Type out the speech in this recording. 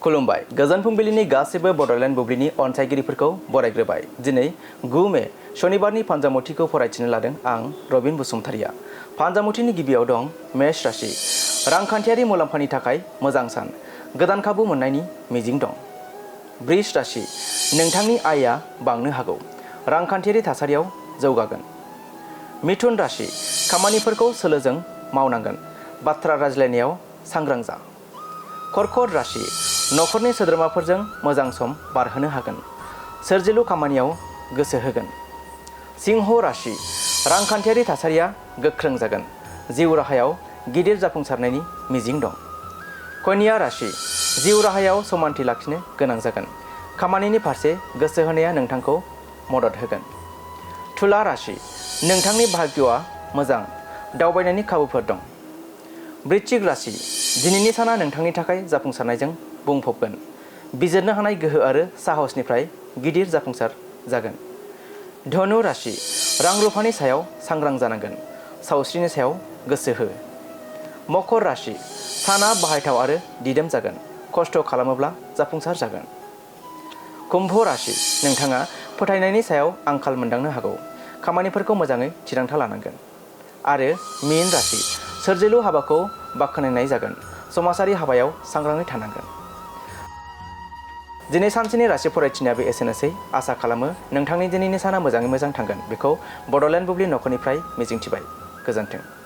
खुलुमबाय गोजोन फुंबिलिनि गासैबो बड'लेण्ड बुब्लिनि अनसायगिरिफोरखौ बरायग्रोबाय। दिनै 9 मे शनिबारनि फान्जामुथिखौ फरायथिनो लादों आं रबिन बसुमतारिया। फान्जामुथिनि गिबियाव दं मेष राशि। रांखान्थियारि मुलाम्फानि थाखाय मोजां सान, गोदान खाबु मोननायनि मिजिं दं। वृष राशि। नोंथांनि आयआ बांनो हागौ, रांखान्थियारि थासारियाव जौगागोन। मिथुन राशि। खामानिफोरखौ सोलोजों मावनांगोन, बाथ्रा रायज्लायनायाव सांग्रां जा। कर्कट राशि। नखरनि सोद्रोमाफोरजों मोजां सम बारहोनो हागोन, सोरजिलु खामानियाव गोसो होगोन। सिंह राशि। रांखान्थियारि थासारिया गोख्रों जागोन, जिउ राहायाव गिदिर जाफुंसारनायनि मिजिं दं। कन्या राशि। जिउ राहायाव समानथि लाखिनो गोनां जागोन, खामानिनि फारसे गोसो होनाया नोंथांखौ मदद होगोन। तुला राशि। नोंथांनि भाग्यआ मोजां, दावबायनायनि खाबुफोर दं। वृश्चिक राशि। दिनैनि साना नोंथांनि थाखाय जाफुंसारनायजों बुंफबगोन, बिजिरनो हानाय गोहो आरो साहसनिफ्राय गिदिर जाफुंसार जागोन। धनु राशि। रां रुफानि सायाव सांग्रां जानांगोन, सावस्रिनि सायाव गोसो हो। मकर राशि। साना बाहायथाव आरो दिदोम जागोन, खस्थ' खालामोब्ला जाफुंसार जागोन। कुम्भ राशि। नोंथाङा फोथायनायनि सायाव आंखाल मोनदांनो हागौ, खामानिफोरखौ मोजाङै थिरांथा लानांगोन। आरो मीन राशि। सोरजिलु हाबाखौ बाख्नायनाय जागोन, समाजारि हाबायाव सांग्राङै थानांगोन। दिनै सानसेनि राशि फरायथिनायाबो एसेनोसै। आसा खालामो नोंथांनि दिनैनि साना मोजाङै मोजां थांगोन। बेखौ बड'लेण्ड बुब्लि नखरनिफ्राय मिजिंथिबाय। गोजोन्थों।